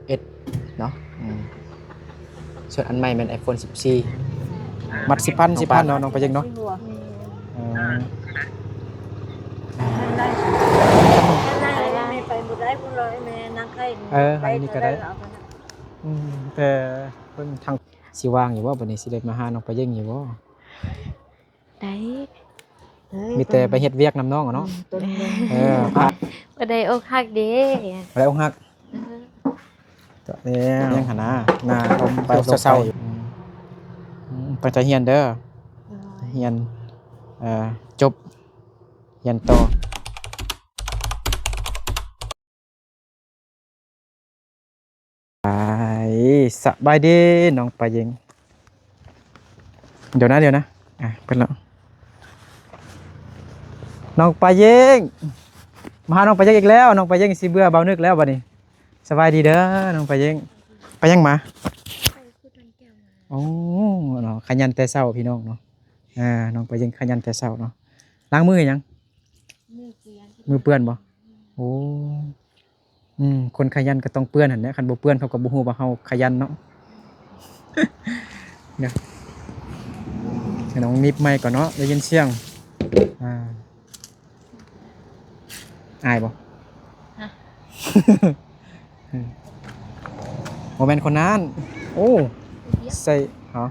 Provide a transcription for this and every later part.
ເອັດເນາະ ອືມ ສ່ວນອັນໃໝ່ແມ່ນໄອໂຟນສິບສີ່ ມັດສິບພັນ ສິບພັນເນາະ ນ້ອງປາເຢັງເນາະ ເອີ ໄດ້ ໄດ້ ໄດ້ ໄດ້ ໄປບໍ່ໄດ້ພຸ້ນເລີຍ ແມ່ນາງໄກ່ ເອີ ອັນນີ້ກໍໄດ້ ອືມ ແຕ່ເບິ່ງທາງ ຊິວ່າງຢູ່ບໍ່ ບັດນີ້ ຊິໄດ້ມາຫານ້ອງປາເຢັງຢູ່ບໍ່? ໄດ້ ມີແຕ່ໄປເຮັດວຽກນຳນ້ອງເນາະ ອືມ ເອີ ບໍ່ໄດ້ອົກຫັກເດ້ ບໍ່ໄດ້ອົກຫັກ ເອີ ກໍແລ້ວ ຍັງຫັ້ນນະ ໜ້າລົມໄປລົມເຊົາ ອືມ ອືມ ຕັ້ງໃຈຮຽນເດີ ຮຽນ ເອີ ຈົບ ຮຽນຕໍ່. ສະບາຍດີນ້ອງປາເຢັງ ດຽວນະ ດຽວນະ ອ່ະ ເປີດແລ້ວ ນ້ອງປາເຢັງ ມາຫານ້ອງປາເຢັງອີກແລ້ວ ນ້ອງປາເຢັງຊິເບື່ອບ່າວນຶກແລ້ວບັດນີ້ ສະບາຍດີເດີນ້ອງປາເຢັງ ໄປຫຍັງມາ? ໂອ້ ເນາະ ຂະຫຍັນແຕ່ເຊົ້າພີ່ນ້ອງເນາະ ອ່າ ນ້ອງປາເຢັງຂະຫຍັນແຕ່ເຊົ້າເນາະ ລ້າງມືຫຍັງ? ມືເປື້ອນ ມືເປື້ອນບໍ່? ໂອ້ ອືມ ຄົນຂະຫຍັນກໍຕ້ອງເປື້ອນຫັ້ນແຫຼະ ຄັນບໍ່ເປື້ອນເຂົາກໍບໍ່ຮູ້ວ່າເຮົາຂະຫຍັນເນາະ ເນາະ ໃຫ້ນ້ອງໜີບໄມກ່ອນເນາະ ໄດ້ຍິນສຽງ ອ່າ ອາຍບໍ່? ຮະ? ອືມ ບໍ່ແມ່ນຄົນນັ້ນ ໂອ້ ໃສ່ ຮະ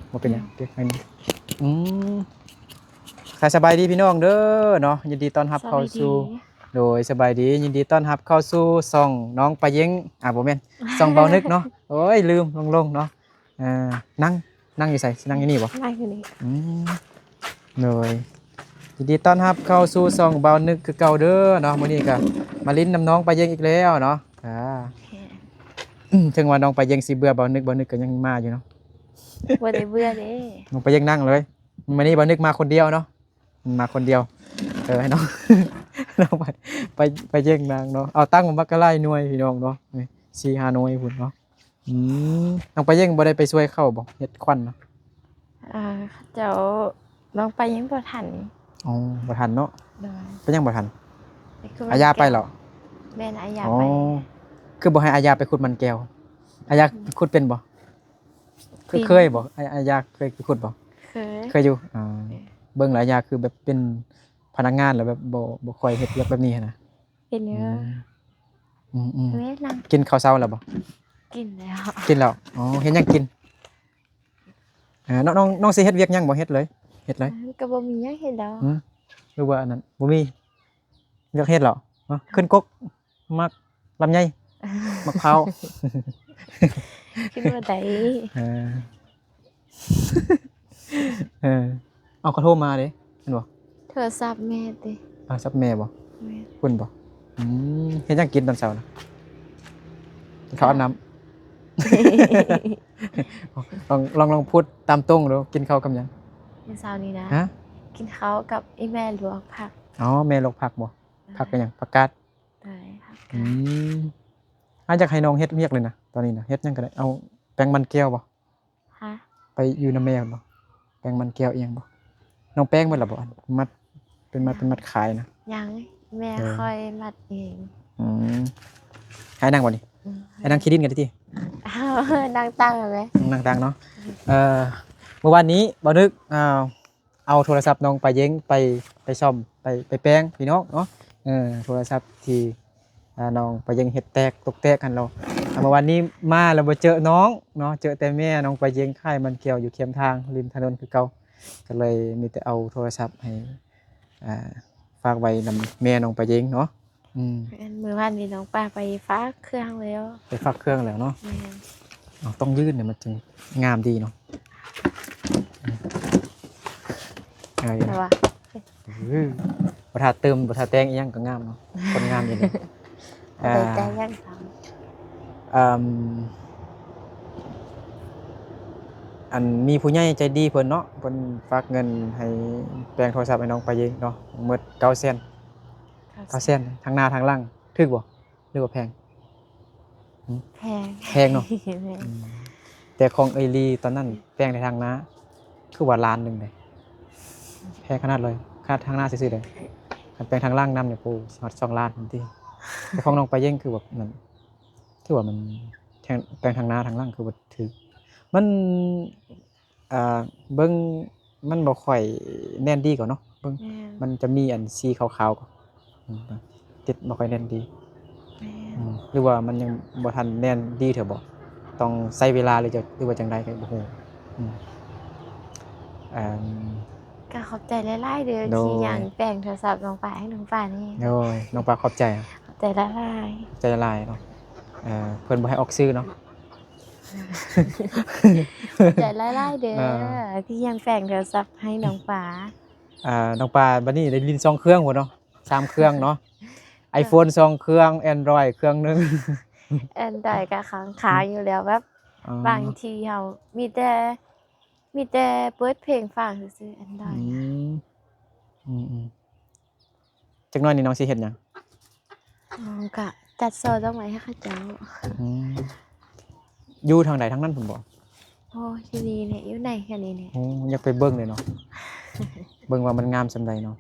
ບໍ່ເປັນຫຍັງ ເກັບໄວ້ນີ້ ອືມ ກະສະບາຍດີພີ່ນ້ອງເດີເນາະ ຍິນດີຕ້ອນຮັບເຂົ້າສູ່ ສະບາຍດີ ໂດຍ ສະບາຍດີ ຍິນດີຕ້ອນຮັບເຂົ້າສູ່ຊ່ອງນ້ອງປາເຢັງ ອ່າ ບໍ່ແມ່ນ ຊ່ອງບ່າວນຶກເນາະ ໂອ້ຍ ລືມ ຫຼົງໆ ເນາະ ເອີ ນັ່ງ ນັ່ງຢູ່ໃສ? ຊິນັ່ງຢູ່ນີ້ບໍ່? ນັ່ງຢູ່ນີ້ ອືມ ໂດຍ ຍິນດີຕ້ອນຮັບເຂົ້າສູ່ຊ່ອງບ່າວນຶກຄືເກົ່າເດີເນາະ ມື້ນີ້ກະມາຫຼິ້ນນຳນ້ອງປາເຢັງອີກແລ້ວເນາະ ອ່າ ເຖິງວ່ານ້ອງປາເຢັງຊິເບື່ອບ່າວນຶກ ບ່າວນຶກກະຍັງມາຢູ່ເນາະ ບໍ່ໄດ້ເບື່ອເດ້ ນ້ອງປາເຢັງນັ່ງເລີຍ ມື້ນີ້ບ່າວນຶກມາຄົນດຽວເນາະ ມາຄົນດຽວ ເອີ ໃຫ້ນ້ອງ ນ້ອງໄປ ໄປ ໄປເບິ່ງນາງເນາະ ເອົາຕັ້ງມາບັກກະຫຼາຍໜ່ວຍພີ່ນ້ອງເນາະ ນີ້ ສີ່ຫ້າໜ່ວຍພຸ້ນເນາະ ອືມ ນ້ອງປາເຢັງບໍ່ໄດ້ໄປຊ່ວຍເຂົາບໍ່? ເຮັດຂວັນເນາະ ເອີ ເຂົາເຈົ້າ ນ້ອງປາເຢັງບໍ່ທັນ ອໍ ບໍ່ທັນເນາະ ໂດຍ ເປັນຫຍັງບໍ່ທັນ? ອາຍາໄປແລ້ວ ແມ່ນ ອາຍາໄປ ອໍ ຄືບໍ່ໃຫ້ອາຍາໄປຂຸດມັນແກ້ວ? ອາຍາ ອືມ ຂຸດເປັນບໍ່? ເຄີຍ ເຄີຍບໍ່? ອາ ອາຍາເຄີຍໄປຂຸດບໍ່? ເຄີຍ ເຄີຍຢູ່ ອ່າ ເອີ ເບິ່ງແລ້ວອາຍາຄືແບບເປັນພະນັກງານແລ້ວແບບບໍ່ ບໍ່ຄ່ອຍເຮັດວຽກແບບນີ້ຫັ້ນນະ ເປັນຢູ່ ອືມ ອືມໆ ແມ່ນນະ ກິນເຂົ້າເຊົ້າແລ້ວບໍ່? ກິນແລ້ວ ກິນແລ້ວ ອໍ ເຮັດຫຍັງກິນ? ເອີ ນ້ອງ ນ້ອງ ນ້ອງຊິເຮັດວຽກຫຍັງບໍ່? ເຮັດເລີຍ ເຮັດເລີຍ ເອີ ກໍບໍ່ມີຫຍັງເຮັດດອກ ຫືມ ຫຼືວ່າອັນນັ້ນ ບໍ່ມີວຽກເຮັດແລ້ວເນາະ ຂຶ້ນກົກ ໝາກລຳໄຍ ໝາກພ້າວ ຂຶ້ນບໍ່ໄດ້ ເອີ ເອີ ເອົາ ເຂົາໂທມາເດ້ ແມ່ນບໍ່? ໂທລະສັບແມ່ຕິ? ໂທລະສັບແມ່ບໍ່? ແມ່ນ ພຸ້ນບໍ່? ອືມ ເຮັດຫຍັງກິນຕອນເຊົ້ານະ? ກິນເຂົ້າອາບນ້ຳ ລອງ ລອງ ລອງພູດຕາມຕົງດູ ກິນເຂົ້າກັບຫຍັງ? ມື້ເຊົ້ານີ້ນະ ຮະ? ກິນເຂົ້າກັບອີ່ແມ່ລວກຜັກ ອໍ ແມ່ລວກຜັກບໍ່? ຜັກອີ່ຫຍັງ? ຜັກກາດ ໂດຍ ຜັກກາດ ອືມ ອາ ຢາກໃຫ້ນ້ອງເຮັດວຽກເລີຍນະ ຕອນນີ້ນະ ເຮັດຫຍັງກໍໄດ້ ເອົາແປ້ງມັນແກ້ວບໍ່? ຮະ? ໄປຢູ່ນຳແມ່ພຸ້ນບໍ່? ແປ້ງມັນແກ້ວອີ່ຫຍັງບໍ່? ນ້ອງແປ້ງໝົດແລ້ວບໍ່? ອັນມັດ ເປັນມັດ ເປັນມັດຂາຍນະ ຍັງ ແມ່ ເອີ ຂ້ອຍມັດເອງ ອືມ ໃຫ້ນັ່ງບໍ່ນີ້? ອືມ ໃຫ້ນັ່ງຂີ້ດິນກັນຕິ ນັ່ງຕາງແຫຼະ ນັ່ງຕາງເນາະ ເອີ ມື້ວານນີ້ບ່າວນຶກ ອ່າ ເອົາໂທລະສັບນ້ອງປາເຢັງໄປ ໄປສ້ອມ ໄປ ໄປແປງພີ່ນ້ອງເນາະ ເອີ ໂທລະສັບທີ່ ອ່າ ນ້ອງປາເຢັງເຮັດແຕກ ຕົກແຕກຫັ້ນເນາະ ອ່າ ເມື່ອວານນີ້ມາແລ້ວບໍ່ເຈີນ້ອງເນາະ ເຈີແຕ່ແມ່ນ້ອງປາເຢັງຂາຍມັນແກ້ວຢູ່ເຄມທາງ ລິມຖະໜົນຄືເກົ່າ ກໍເລີຍມີແຕ່ເອົາໂທລະສັບໃຫ້ ອ່າ ຝາກໄວ້ນຳແມ່ນ້ອງປາເຢັງເນາະ ອືມ ແມ່ນ ມື້ວານນີ້ນ້ອງປາໄປຝາກເຄື່ອງແລ້ວ ໄປຝາກເຄື່ອງແລ້ວເນາະ ແມ່ນ ເອົາ ຕ້ອງຍື່ນ ມັນຈຶ່ງງາມດີເນາະ ອືມ ເອີ ແຕ່ວ່າ ເອີ ບໍ່ຖ້າເຕີມ ບໍ່ຖ້າແຕ່ງອີ່ຫຍັງກໍງາມເນາະ ຄົນງາມຢູ່ນີ້ ບໍ່ໄດ້ແຕ່ງຫຍັງ ເອີ ອັນ ມີຜູ້ໃຫຍ່ໃຈດີເພິ່ນເນາະ ເພິ່ນຝາກເງິນໃຫ້ແປງໂທລະສັບໃຫ້ນ້ອງປາເຢັງເນາະ ໝົດເກົ້າແສນ ເກົ້າແສນ ທັງໜ້າທັງຫຼັງ ຖືກບໍ່? ຫຼືວ່າແພງ? ຫືມ ແພງ ແພງເນາະ ແມ່ນ ອືມ ແຕ່ຂອງເອື້ອຍລີຕອນນັ້ນແປງໄດ້ທາງໜ້າ ຄືວ່າລ້ານໜຶ່ງເດ້ ແພງຂະໜາດເລີຍ ຂະໜາດທາງໜ້າຊື່ໆເດ້ ຄັນແປງທາງຫຼັງນຳນີ້ ໂອ້ ຊິຮອດສອງລ້ານພຸ້ນຕິ ແຕ່ຂອງນ້ອງປາເຢັງຄືແບບນັ້ນ ແ ຕົວະມັນແທງ ແປງທາງໜ້າທາງຫຼັງຄືບໍ່ຖືກ ມັນ ອ່າ ເບິ່ງມັນບໍ່ຄ່ອຍແໜ້ນດີກວ່າເນາະ ເບິ່ງ ແມ່ນ ມັນຈະມີອັນສີຂາວໆ ອືມ ຕິດບໍ່ຄ່ອຍແໜ້ນດີ ແມ່ນ ອືມ ຫຼືວ່າມັນຍັງບໍ່ທັນແໜ້ນດີເທື່ອບໍ່? ຕ້ອງໃຊ້ເວລາ ຫຼືຈະ ຫຼືວ່າຈັ່ງໃດກໍບໍ່ຮູ້ ອືມ ເອີ່ມ ກໍຂອບໃຈຫຼາຍໆເດີ ໂດຍ ທີ່ຍັງແປງໂທລະສັບນ້ອງປາໃຫ້ນ້ອງປານີ້ ໂດຍ ນ້ອງປາຂອບໃຈ ຂອບໃຈຫຼາຍໆ ຂອບໃຈຫຼາຍເນາະ ເອີ່ ເພິ່ນບໍ່ໃຫ້ອອກຊື່ເນາະ ຂອບໃຈຫຼາຍໆເດີ ເອີ ທີ່ຍັງແປງໂທລະສັບໃຫ້ນ້ອງປາ ອ່າ ນ້ອງປາ ບັດນີ້ໄດ້ຫຼິ້ນສອງເຄື່ອງພຸ້ນເນາະ ສາມເຄື່ອງເນາະ ໄອໂຟນສອງເຄື່ອງ ແອນດຣອຍເຄື່ອງໜຶ່ງ ແອນດຣອຍກໍຄ້າງໆຢູ່ແລ້ວ ແບບ ອໍ ບາງທີເຮົາມີແຕ່ ມີແຕ່ເປີດເພງຟັງຊື່ໆ ແອນດຣອຍ ອືມ ອືມໆ ຈັກໜ້ອຍນີ້ນ້ອງຊິເຮັດຫຍັງ? ນ້ອງກະຈັດຊໍດອກໄມ້ໃຫ້ເຂົາເຈົ້າ ອືມ ຢູ່ທາງໃດ ທາງນັ້ນພຸ້ນບໍ່? ໂອ້ ຢູ່ນີ້ແຫຼະ ຢູ່ໃນແຖວນີ້ແຫຼະ ໂອ້ ຢາກໄປເບິ່ງເລີຍເນາະ ເບິ່ງວ່າມັນງາມສ່ຳໃດເນາະ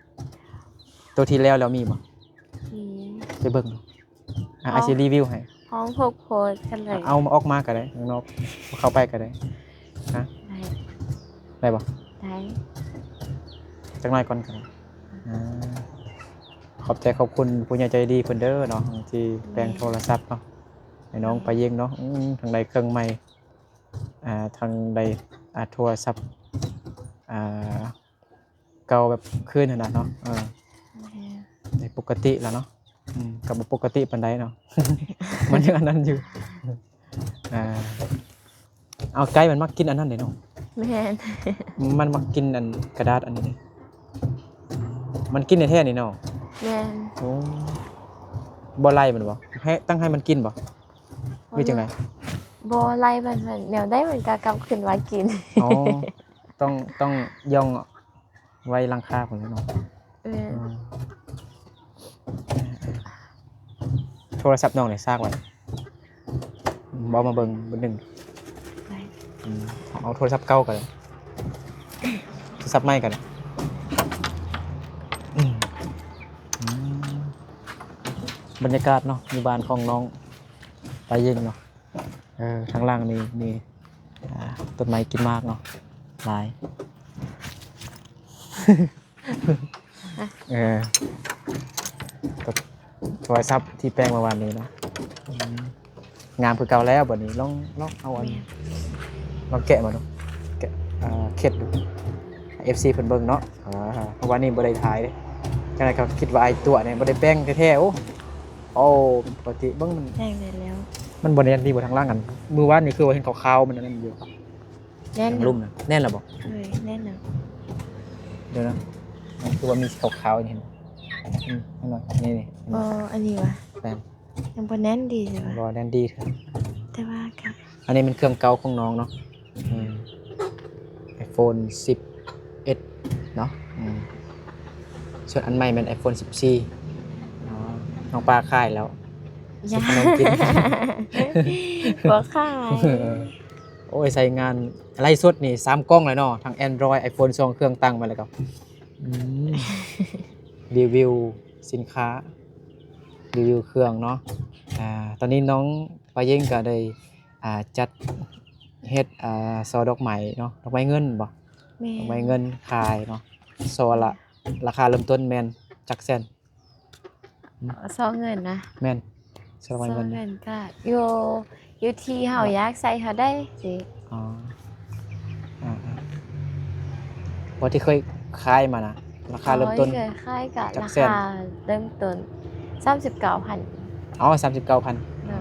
ໂຕທີ່ແລ້ວແລ້ວມີບໍ່? ມີ ໄປເບິ່ງ ອ່າ ເອົາ ອ້າຍຊິຣີວິວໃຫ້ ຫ້ອງຫົກໂພດກັນເລີຍ ເອົາ ເອົາອອກມາກໍໄດ້ ຂ້າງນອກ ເຂົ້າໄປກໍໄດ້ ຮະ ໄດ້ ໄດ້ບໍ່? ໄດ້ ຈັກໜ້ອຍກ່ອນກໍໄດ້ ອ່າ ຂອບໃຈຂອບຄຸນຜູ້ໃຫຍ່ໃຈດີເພິ່ນເດີເນາະ ທີ່ແປງ ແມ່ນ ໂທລະສັບເນາະ ໃຫ້ນ້ອງ ແມ່ນ ປາເຢັງເນາະ ອືມ ທັງໄດ້ເຄື່ອງໃໝ່ ອ່າ ທັງໄດ້ ອ່າ ໂທລະສັບ ອ່າ ເກົ່າແບບຄືນຫັ້ນນະເນາະ ເອີ ແມ່ນ ໄດ້ປົກກະຕິແລ້ວເນາະ ອືມ ກໍບໍ່ປົກກະຕິປານໃດເນາະ ມັນຍັງອັນນັ້ນຢູ່ ອ່າ ເອົາ ໄກ່ມັນມັກກິນອັນນັ້ນເດ້ນ້ອງ ແມ່ນ ມັນມັກກິນອັນກະດາດອັນນີ້ເດ້ ມັນກິນແທ້ໆນີ້ເນາະ ແມ່ນ ໂອ້ ບໍ່ໄລ່ມັນບໍ່? ໃຫ້ ຕັ້ງໃຫ້ມັນກິນບໍ່? ຫຼືຈັ່ງໃດ? ບໍ່ໄລ່ມັນ ມັນແນວໃດມັນກໍກັບຄືນມາກິນ ອໍ ຕ້ອງ ຕ້ອງຢ່ອງ ໄວ້ຫຼັງຄາພຸ້ນແຫຼະເນາະ ເອີ ອືມ ໂທລະສັບນ້ອງນີ້ຊາກໄວ້ ບໍ່ ມາເບິ່ງເບິ່ງໜຶ່ງ ໄດ້ ອືມ ເອົາໂທລະສັບເກົ່າກໍໄດ້ ໂທລະສັບໃໝ່ກໍໄດ້ ອືມ ອືມ ບັນຍາກາດເນາະ ຢູ່ບ້ານຂອງນ້ອງປາເຢັງເນາະ ເອີ ທາງຫຼັງນີ້ມີ ອ່າ ຕົ້ນໄມ້ກິນໝາກເນາະ ຫຼາຍ ເອີ ໂທລະສັບທີ່ແປງເມື່ອວານນີ້ເນາະ ອືມ ງາມຄືເກົ່າແລ້ວ ບັດນີ້ລອງ ລອງເອົາອັນ ແມ່ນ ລອງແກະມາດູ ແກະ ອ່າ ເຄັດດູ ໃຫ້ເອັຟຊີເພິ່ນເບິ່ງເນາະ ອ່າ ເພາະວ່ານີ້ບໍ່ໄດ້ຖ່າຍເດ້ ຈັ່ງໃດກໍຄິດວ່າອ້າຍຕົວະນີ້ບໍ່ໄດ້ແປງແທ້ໆ ໂອ້ ໂອ້ ປົກກະຕິເບິ່ງມັນ ແປງໄດ້ແລ້ວ ມັນບໍ່ແໜ້ນດີບໍ່ທາງຫຼັງຫັ້ນ ມື້ວານນີ້ຄືວ່າເຫັນຂາວໆ ມັນອັນນັ້ນຢູ່ ແໜ້ນ ທາງລຸ່ມນະ ແໜ້ນແລ້ວບໍ່? ເອີຍ ແໜ້ນແລ້ວ ດຽວນະ ມັນຄືວ່າມີຂາວໆ ນີ້ ເຫັນບໍ່? ອືມ ເຫັນບໍ່? ນີ້ໆ ເຫັນບໍ່? ອໍ ອັນນີ້ຫວາ? ແມ່ນ ຍັງບໍ່ແໜ້ນດີເທື່ອ ບໍ່ແໜ້ນດີເທື່ອ ແຕ່ວ່າກໍ ອັນນີ້ແມ່ນເຄື່ອງເກົ່າຂອງນ້ອງເນາະ ອືມ ໄອໂຟນສິບເອັດເນາະ ອືມ ສ່ວນອັນໃໝ່ແມ່ນໄອໂຟນສິບສີ່ເນາະ ນ້ອງປາຂາຍແລ້ວ ຊື້ຂະໜົມກິນ ບໍ່ຂາຍ ໂອ້ຍ ໃຊ້ງານໄລຟ໌ສົດນີ້ສາມກ້ອງແລ້ວເນາະ ທັງແອນດຣອຍ ໄອໂຟນ ສອງເຄື່ອງຕັ້ງໄວ້ແລ້ວກໍ ອືມ ຣີວິວສິນຄ້າ ຣີວິວເຄື່ອງເນາະ ອ່າ ຕອນນີ້ນ້ອງປາເຢັງກໍໄດ້ ອ່າ ຈັດເຮັດ ອ່າ ຊໍດອກໄມ້ເນາະ ດອກໄມ້ເງິນບໍ່? ແມ່ນ ດອກໄມ້ເງິນຂາຍເນາະ ຊໍລະ ລາຄາເລີ່ມຕົ້ນແມ່ນຈັກແສນ? ຊໍເງິນນະ? ແມ່ນ ຊໍດອກໄມ້ເງິນ ຊໍເງິນກະຢູ່ ຢູ່ທີ່ເຮົາ ວ່າ ຢາກໃສ່ເທົ່າໃດຊິ ອໍ ອ່າໆ ບໍ່ ທີ່ເຄີຍຂາຍມານະ ລາຄາເລີ່ມຕົ້ນ ໂອ້ຍ ເຄີຍຂາຍກະ ຈັກແສນ? ລາຄາເລີ່ມຕົ້ນສາມສິບເກົ້າພັນ ອໍ ສາມສິບເກົ້າພັນ ໂດຍ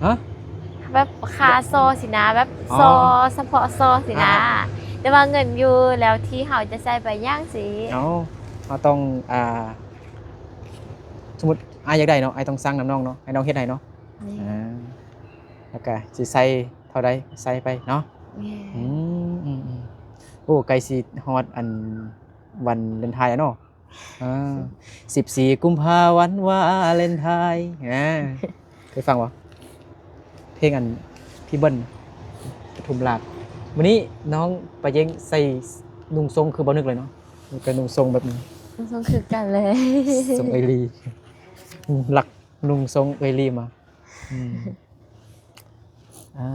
ຮະ? ແບບຄ່າຊໍຊີ້ນະ ແບບ ອໍ ຊໍສະເພາະຊໍຊີ້ນະ ອ່າ ແຕ່ວ່າເງິນຢູ່ແລ້ວທີ່ເຮົາຈະໃຊ້ໄປຫຍັງຊີ້ ເອົາ ເຮົາຕ້ອງ ອ່າ ສົມມຸດອ້າຍຢາກໄດ້ເນາະ ອ້າຍຕ້ອງສັ່ງນຳນ້ອງເນາະ ໃຫ້ນ້ອງເຮັດໃຫ້ເນາະ ນີ້ ອ່າ ແລ້ວກະຊິໃສ່ເທົ່າໃດໃສ່ໄປເນາະ ນີ້ ອືມໆໆ ໂອ້ ໃກ້ຊິຮອດອັນວັນວາເລັນທາຍແລ້ວເນາະ ອ່າ ສິບສີ່ກຸມພາວັນວາເລັນທາຍ ອ່າ ເຄີຍຟັງບໍ່? ເພງອັນພີ່ເບິ້ນ ປະທຸມລາດ ມື້ນີ້ນ້ອງປາເຢັງໃສ່ນຸ່ງຊົງຄືບໍ່ນຶກເລີຍເນາະ ແຕ່ນຸ່ງຊົງແບບນີ້ ນຸ່ງຊົງຄືກັນເລີຍ ຊົງເອີຍລີ ລັກນຸ່ງຊົງເອີຍລີມາ ອືມ ອ່າ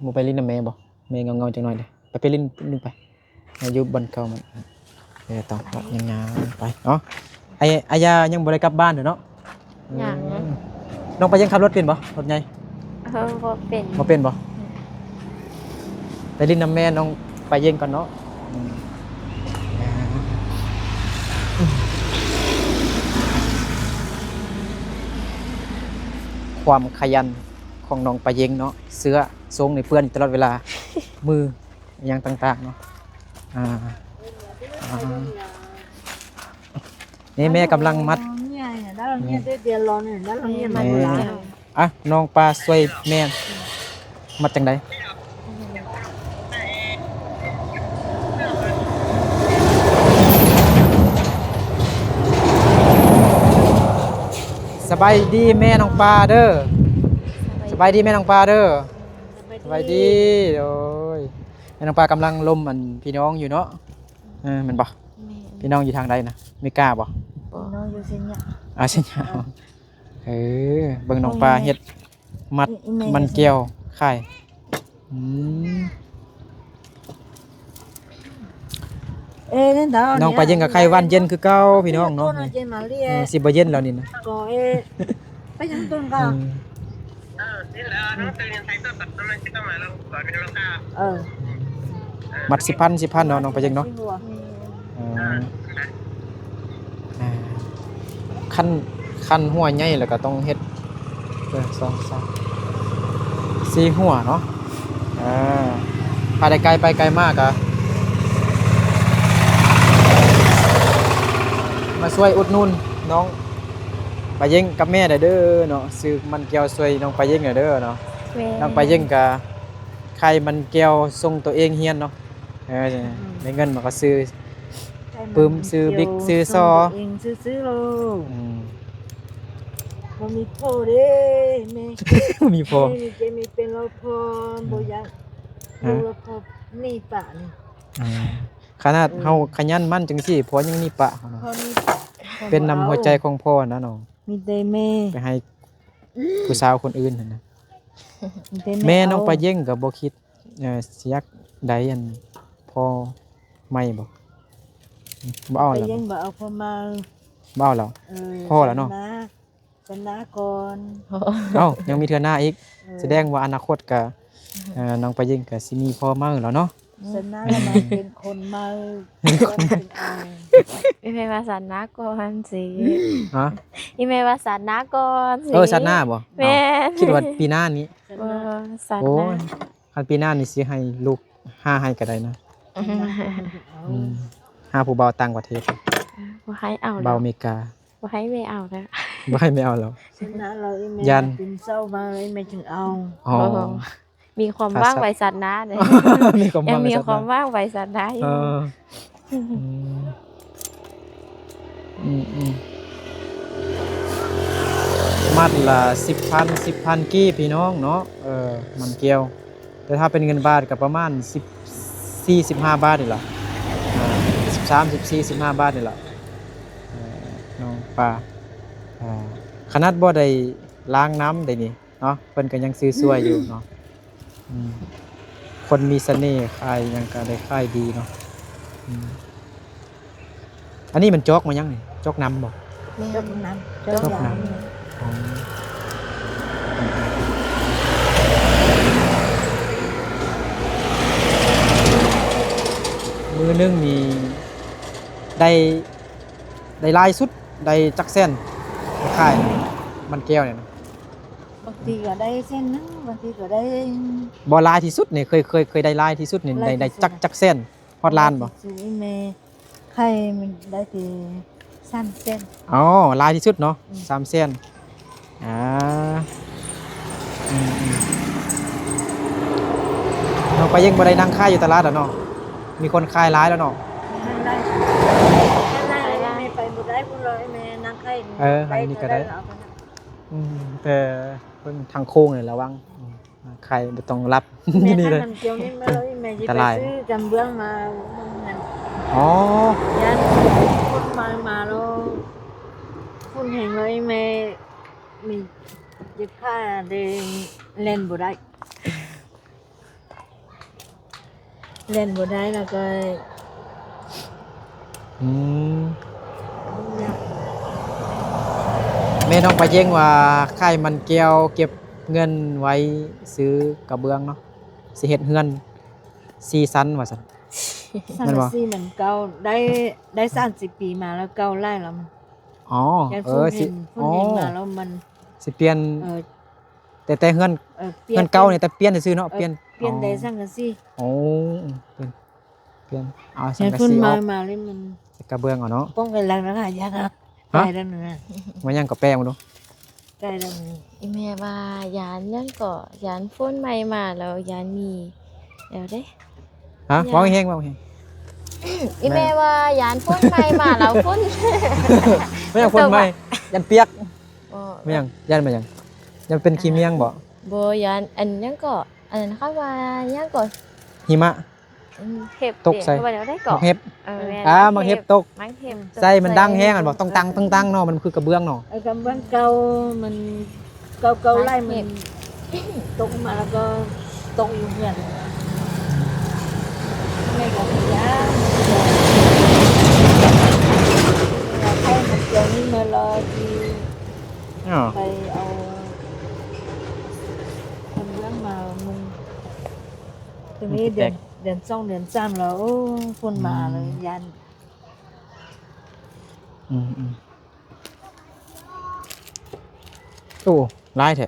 ບໍ່ໄປຫຼິ້ນນຳແມ່ບໍ່? ແມ່ເຫງົາໆ ຈັກໜ້ອຍເດ້. ໄປ ໄປຫຼິ້ນໜຶ່ງໄປ ມາຢູ່ບ່ອນເກົ່າມັນ. ເອີ ຕ້ອງເລາະຍ່າງໆໄປເນາະ. ອາ ອາຍາຍັງບໍ່ໄດ້ກັບບ້ານເດີເນາະ? ຍັງ. ເອີ ນ້ອງປາເຢັງຂັບລົດເປັນບໍ່? ລົດໃຫຍ່? ເອີ ບໍ່ເປັນ. ບໍ່ເປັນບໍ່? ອືມ ໄປຫຼິ້ນນຳແມ່ນ້ອງປາເຢັງກ່ອນເນາະ. ອືມ ຄວາມຂະຫຍັນຂອງນ້ອງປາເຢັງເນາະ ເສື້ອ ຊົງນີ້ເປື້ອນຢູ່ຕະຫຼອດເວລາ ມື ອີ່ຫຍັງຕ່າງໆເນາະ. ອ່າ ອ່າ ນີ້ແມ່ກຳລັງມັດ. ອ່ະ ນ້ອງປາຊ່ວຍແມ່ມັດຈັ່ງໃດ? ສະບາຍດີແມ່ນ້ອງປາເດີ. ສະບາຍດີແມ່ນ້ອງປາເດີ. ສະບາຍດີ. ໂດຍ ແມ່ນ້ອງປາກຳລັງລົມອັນພີ່ນ້ອງຢູ່ເນາະ. ເອີ ແມ່ນບໍ່? ແມ່ນ. ພີ່ນ້ອງຢູ່ທາງໃດນະ? ເມກາບໍ່? ບໍ່. ພີ່ນ້ອງຢູ່ເຊນຍາ. ອ່າ ເຊນຍາ. ເອີ ເອີ ເບິ່ງນ້ອງປາເຮັດມັດ ມັນແກ້ວຂາຍ. ອືມ ເອີ ນັ້ນດາວ ນ້ອງປາເຢັງກໍໄຄຫວັນເຢັນຄືເກົ່າພີ່ນ້ອງເນາະ. ເອີ ຊິບໍ່ເຢັນແລ້ວນີ້ນະ. ກໍເອ ໄປຍັງຕົ້ນກໍ ເອີ ມັດສິບພັນ ສິບພັນເນາະ ນ້ອງປາເຢັງເນາະ. ເອີ ອ່າ ຄັນ ຄັນຫົວໃຫຍ່ແລ້ວກໍຕ້ອງເຮັດ ເອີ ສອງ ສາມ ສີ່ຫົວເນາະ. ເອີ ພາໄດ້ໄກໄປໄກມາກະມາຊ່ວຍອຸດໜູນນ້ອງປາເຢັງກັບແມ່ໄດ້ເດີເນາະ. ຊື້ມັນແກ້ວຊ່ວຍນ້ອງປາເຢັງໄດ້ເດີເນາະ. ແມ່ນ. ນ້ອງປາເຢັງກະຂາຍມັນແກ້ວສົ່ງໂຕເອງຮຽນເນາະ. ເອີ ອືມ ໄດ້ເງິນມາກໍຊື້ປຶ້ມ ຊື້ບິກ ຊື້ຊໍ ເອງຊື່ໆໂລດ. ອືມ ບໍ່ມີພໍ່ເດ້ແມ່ ບໍ່ມີພໍ່ ແມ່ມີແຕ່ມີເປັນລອພອນ ອືມ ບໍ່ຢາກ ອືມ ລູກລະພໍ່ໜີປະນີ້. ອືມ ຂະໜາດເຮົາ ອືມ ຂະຫຍັນໝັ່ນຈັ່ງຊີ້ ພໍ່ຍັງໜີປະເຮົານະ. ພໍ່ໜີປະ ເປັນນຳຫົວໃຈຂອງພໍ່ນະນ້ອງ. ມີແຕ່ແມ່ ໄປໃຫ້ຜູ້ສາວຄົນອື່ນຫັ້ນນະ. ມີແຕ່ແມ່ ແມ່ນ້ອງປາເຢັງກໍບໍ່ຄິດ ເອີ ຊິຢາກໄດ້ອັນພໍ່ໃໝ່ບໍ່? ບໍ່ເອົາແລ້ວ ປາເຢັງບໍ່ເອົາພໍ່ໃໝ່ ບໍ່ເອົາແລ້ວ. ເອີ ພໍແລ້ວເນາະ ສັນນາ ສັນນາກ່ອນ. ເອົ້າ ຍັງມີເທື່ອໜ້າອີກ. ເອີ ສະແດງວ່າອະນາຄົດກະ ເອີ ນ້ອງປາເຢັງກະຊິມີພໍ່ໃໝ່ແລ້ວເນາະ. ອືມ ສັນນາລະມາເປັນຄົນໃໝ່. ອີແມ່ວ່າສັນນາກ່ອນຊິ. ຮະ? ອີແມ່ວ່າສັນນາກ່ອນຊິ. ເອີ ສັນນາບໍ່? ແມ່ນ. ຄິດວ່າປີໜ້ານີ້. ສັນນາ ບໍ່ ສັນນາ. ໂອ້ຍ ຄັນປີໜ້ານີ້ຊິໃຫ້ລູກຫາໃຫ້ກໍໄດ້ນະ. ອືມ ຫາຜູ້ບ່າວຕ່າງປະເທດ. ບໍ່ໃຫ້ເອົາ ບ່າວເມກາ. ບໍ່ໃຫ້ແມ່ເອົາແລ້ວ ບໍ່ໃຫ້ແມ່ເອົາແລ້ວ. ສັນນາລະ ອີແມ່ ຢ້ານຕື່ນເຊົ້າມາ ອີແມ່ຈຶ່ງເອົາ. ອໍ ມີຄວາມຫວັງໄວ້ສັດໜ້າເດ້. ມີຄວາມຫວັງ ຍັງມີຄວາມຫວັງໄວ້ສັດໜ້າຢູ່. ເອີ ອືມ ອືມ ອືມ ມັດລະສິບພັນ ສິບພັນກີບ ພີ່ນ້ອງເນາະ. ເອີ ມັນແກ້ວ ແຕ່ຖ້າເປັນເງິນບາດກໍປະມານສິບສີ່ ສິບຫ້າບາດນີ້ລະ. ອ່າ ສິບສາມ ສິບສີ່ ສິບຫ້າບາດນີ້ລະ. ເອີ ນ້ອງປາ ອ່າ ຂະໜາດບໍ່ໄດ້ລ້າງນ້ຳໄດ໋ນີ້ເນາະ ເພິ່ນກໍຍັງຊື້ຊ່ວຍຢູ່ເນາະ. ອືມ ຄົນມີສະເໜ່ ຂາຍຫຍັງກໍໄດ້ຂາຍດີເນາະ. ອືມ ອັນນີ້ມັນຈອກມາຫຍັງນີ້? ຈອກນ້ຳບໍ່? ແມ່ນ ຈອກນ້ຳ ຈອກນ້ຳ. ອໍ ມື້ໜຶ່ງນີ້ໄດ້ ໄດ້ຫຼາຍສຸດ ໄດ້ຈັກແສນ ຂາຍມັນແກ້ວນີ້ນະ? ບາງທີກໍໄດ້ແສນໜຶ່ງ ບາງທີກໍໄດ້ ບໍ່ ຫຼາຍທີ່ສຸດນີ້ ເຄີຍ ເຄີຍ ເຄີຍໄດ້ຫຼາຍທີ່ສຸດນີ້ ໄດ້ ໄດ້ຈັກ ຈັກແສນ? ຮອດລ້ານບໍ່? ຫຼາຍທີ່ສຸດນີ້ແມ່ ຂາຍມັນໄດ້ແຕ່ສາມແສນ. ອໍ ຫຼາຍທີ່ສຸດເນາະ. ອືມ ສາມແສນ. ອ່າ ອືມໆ ນ້ອງປາເຢັງບໍ່ໄດ້ນັ່ງຂາຍຢູ່ຕະຫຼາດແລ້ວເນາະ ມີຄົນຂາຍຫຼາຍແລ້ວເນາະ. ແມ່ໄປບໍ່ໄດ້ພຸ້ນເລີຍ ແມ່ນັ່ງຂາຍ. ເອີ ອັນນີ້ກໍໄດ້. ອືມ ແຕ່ເບິ່ງທາງໂຄ້ງນີ້ລະວັງ ອືມ ໄຄບໍ່ຕ້ອງລັບ. ແມ່ ນີ້ເລີຍ ມັນກ່ຽວນີ້ມາ ແມ່ຊິໄປຊື້ຈຳເບື້ອງມາເບິ່ງເຮືອນ. ອໍ ຢ້ານຝົນມາ ມາແລ້ວ ຝົນແຮງເລີຍ ແມ່ມີ ເຈັບຂາເດ້ ແລ່ນບໍ່ໄດ້ ແລ່ນບໍ່ໄດ້ ແລ້ວກໍ ອືມ ແມ່ນ້ອງປາເຢັງວ່າຂາຍມັນແກ້ວເກັບເງິນໄວ້ຊື້ກະເບື້ອງເນາະ ຊິເຮັດເຮືອນສີ່ຊັ້ນວ່າຊັ້ນ. ສັງກະສີມັນເກົ່າ ໄດ້ ໄດ້ສາມສິບປີມາແລ້ວ ເກົ່າຫຼາຍແລ້ວມັນ ອໍ ເອີ ຊິ ເພິ່ນເຫັນມາແລ້ວມັນ ຊິປ່ຽນ ເອີ ແຕ່ ແຕ່ເຮືອນ ເອີ ເຮືອນເກົ່ານີ້ແຕ່ປ່ຽນຊື່ໆເນາະ ເອີ ປ່ຽນ ປ່ຽນ ອໍ ໄດ້ສັງກະສີ ໂອ້ ປ່ຽນ ປ່ຽນ ເອົາສັງກະສີອອກ ມາ ມາເລີຍມັນ ກະເບື້ອງເອົາເນາະ ປ້ອງກັນຫຼັງນະ ຫາຍາກ ຫະ ໄດ້ແລ້ວນະ ວ່າຫຍັງກໍແປງເບິ່ງດູ ໃກ້ແລ້ວນີ້ ອີແມ່ວ່າຢ້ານຫຍັງເກາະ ຢ້ານຝົນໃໝ່ມາແລ້ວຢ້ານມີແລ້ວເດ້ ຮະ ເວົ້າແຮງ ເວົ້າແຮງ ອີແມ່ວ່າຢ້ານຝົນໃໝ່ມາແລ້ວຝົນ ແມ່ນຫຍັງຝົນໃໝ່ ຢ້ານປຽກ ບໍ່ ແມ່ນຫຍັງ ຢ້ານແມ່ນຫຍັງ ຢ້ານເປັນຂີ້ໝ້ຽງບໍ່? ບໍ່ ຢ້ານອັນຫຍັງເກາະ ອັນນັ້ນເຂົາວ່າຫຍັງເກາະ ຫິມະ ອືມ ເຫັບຕົກໃສ່ ເຂົາວ່າແນວໃດເກາະ ໝາກເຫັບ ເອີ ແມ່ນ ອ່າ ໝາກເຫັບຕົກ ໝາກເຫັບຕົກ ໃສ່ມັນດັງແຮງຫັ້ນບໍ່ ຕ້ອງຕັງ ຕ້ອງຕັງເນາະ ມັນຄືກະເບື້ອງເນາະ ເອີ ກະເບື້ອງເກົ່າມັນ ເກົ່າໆຫຼາຍມັນຕົກມາແລ້ວກໍຕົກຢູ່ເຮືອນ ແມ່ກໍເສຍ ໃຫ້ມັນເຈົ້ານີ້ມາລໍທີ່ ອ້າວ ໄປເອົາກະເບື້ອງມາມຸງ ຕົວນີ້ເດືອນ ເດືອນສອງເດືອນສາມແລ້ວ ໂອ້ ຝົນມາເລີຍ ຢ້ານ ອືມໆ ໂອ້ ຫຼາຍແທ້